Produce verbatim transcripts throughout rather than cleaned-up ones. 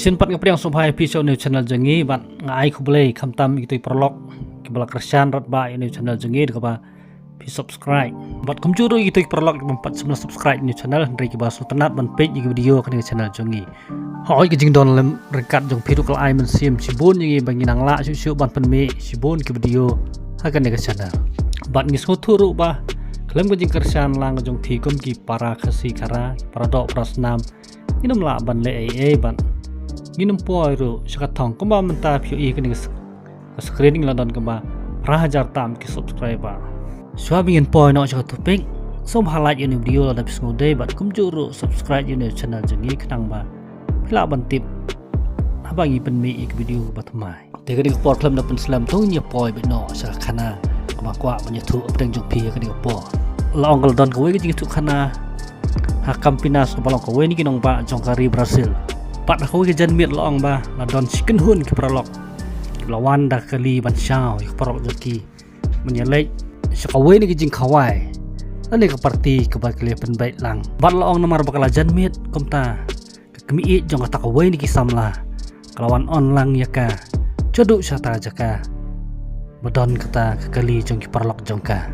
Shisien pat nga pdiang sngewbha ïa phi sha une u channel jong ngi bad nga ai khublei khamtam ïa kito ki paralok kiba la kyrshan radbah ïa une u channel jong ngi da kaba phi subscribe. Bad kumjuh ruh ïa kito ki paralok kiba pat shym la subscribe ïa une u channel hynrei kiba sngewtynnat ban peit ïa ki video ha kane ka channel jong ngi. Hooid, ka jingdon lem ryngkat jong phi ruh ka la ai mynsiem shibun ïa ngi ba ngi nang lah shuh shuh ban pynmih shibun ki video ha kane ka channel. Bad ngi sngewthuh ruh ba khlem ka jingkyrshan lang ka jong phi kum ki para Khasi Khara, ki para doh para snam, ngin ym lah ban leh ei ei bad ngin ym poi ruh sha ka thong. Kumba mynta phi ïohi kane ka s-, ka screen ngi la don kumba phra hajar tam ki subscriber. Shuwa ba ngin poi noh sha ka topic, sngewbha like ïa une u video lada phi sngewdei bad kumjuh ruh subscribe ïa une u channel jong ngi khnang ba phi lah ban tip haba ngi pynmih ïa ka video ba thymmai. Te kane ka por khlem da pynslem to ngin ïa poi beit noh sha ka khana kaba kwah ban ïathuh hapdeng jong phi ha kane ka por. La ong ka la don kawei ka jingïathuh khana ha Campinas kaba long kawei na ki nongbah jong ka ri Brazil. Bad ha kawei ka janmiet la ong ba la don shi kynhun ki paralok kiba la wan da ka kali ban shaw ïa ka paralok jong ki ban ïaleit sha kawei na ki jingkhawai lane ka party kaba ki la pynbeit lang. Bad la ong namar ba ka la janmiet kumta ka kmie ïeit jong kata kawei na ki samla ka la wan on lang ïa ka sha duh sha kata ka jaka ba don kata ka kali jong ki paralok jong ka,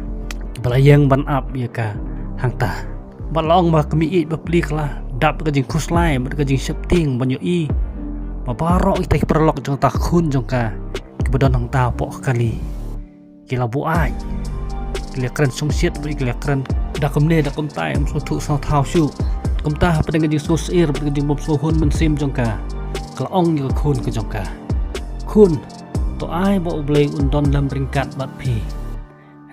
kiba la ïeng ban ap ïa ka hangta. Bad la ong ba ka kmie ïeit bapli ka la dap ka jingkhuslai bad ka jingsheptieng ban ïohi ba baroh kita ki paralok jong kata ka khun jong ka kiba don hangta hapoh ka kali ki la buaid, ki la kren shongshit bad ki la kren da kumne da kumtai, ym sngewthuh sngewthaw shuh. Kumta hapdeng ka jingsngewsyier bad ka jingbymsngewhun mynsiem jong ka, ka la ong ïa ka khun ka jong ka, "Khun, to ai ba U Blei un don lem ryngkat bad phi."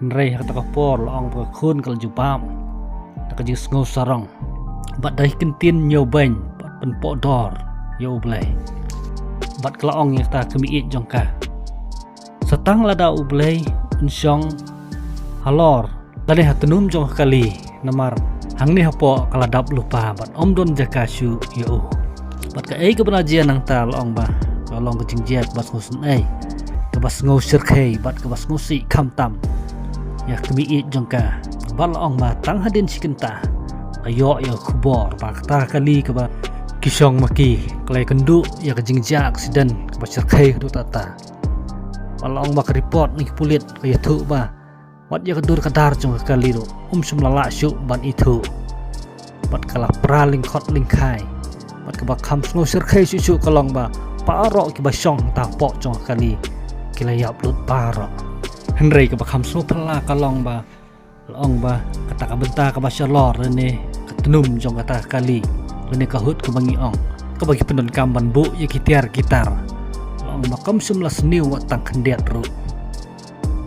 Hynrei ha kata ka por la ong ba ka khun ka la jubab da ka jingsngewsarong bad da ki ktien ñiewbeiñ bad pynpohdor ïa U Blei. Bad ka la ong ïa kata ka kmie ïeit jong ka, "Sa tang lada U Blei un shong halor lane ha tnum jong ka kali, namar hangne hapoh ka la dap lypa bad ym don jaka shuh ïa u." Bad kaei kaba la jia nangta la ong ba ka long ka jingjia kaba sngewsynei, kaba sngewshyrkhei bad kaba sngewsih khamtam ïa ka kmie ïeit jong ka. Bad la ong ba tang hadien shi kynta ka ïoh ïa ka khubor ba kata ka kali kaba ki shong ma ki ka la ïakynduh ïa ka jingjia aksiden kaba shyrkhei haduh katta. Bad la ong ba ka report na ki pulit ka ïathuh ba wat ïa ka dur ka dar jong ka kali ruh ym shym la lah shuh ban ithuh. Bad ka la pra lyngkhot lyngkhai. Bad kaba kham sngewshyrkhei shuh shuh ka long ba baroh kiba shong hangta hapoh jong ka kali ki la ïap lut baroh. Hynrei kaba kham sngewphylla ka long ba la ong ba kata ka bynta kaba shalor lane ka tnum jong kata ka kali lane ka hut kaba ngi ong, kaba ki pyndonkam ban buh ïa ki tiar ki tar, la ong ba kam shym la sniew wat tang khyndiat ruh.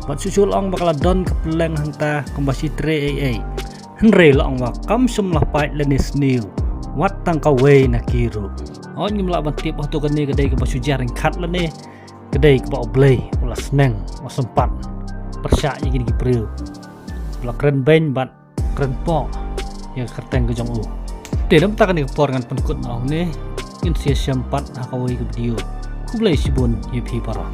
Bad shuh shuh la ong ba ka la don ka pylleng hangta kumba shi tre ei ei. Hynrei la ong ba kam shym la pait lane sniew wat tang kawei na ki ruh. Hooid, ngim lah ban tip hato kane ka dei kaba shu jia ryngkat lane ka dei kaba U Blei u la sneng, u la sympat pyrshah ïa kine ki briew ba la kren beiñ bad kren poh ïa ka kyrteng ka jong u. Te namar kane ka por ngan pynkut noh hangne, ngin sa ïashem pat ha kawei ka video. Khublei shibun ïa phi baroh.